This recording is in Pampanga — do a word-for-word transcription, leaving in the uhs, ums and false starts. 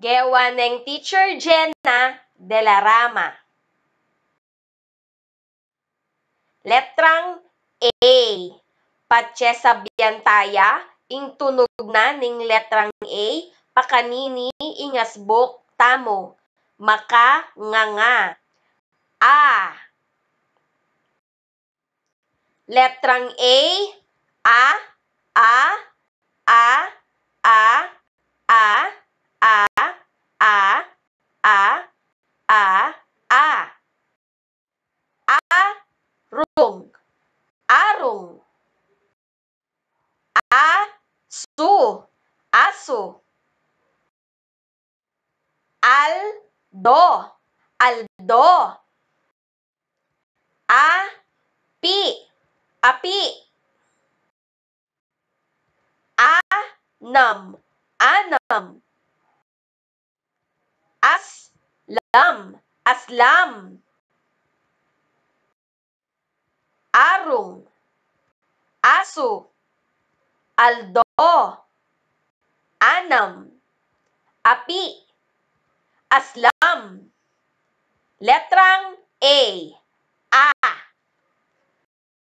Gewa neng Teacher Jenna de la Rama. Letrang A. Patse sabyan taya ing tunog na ning letrang A, pakanini ing asbuk tamu. Maka, nganga. A. Letrang A. A, a, a, a, a, a, a, a, a, a. Arung. Arung. Asu. Asu. Aldo. Aldo. Api. Api. Anam. Anam. Aslam. Aslam. Arung. Asu. Aldo. Anam. Api. Aslam. Letrang A.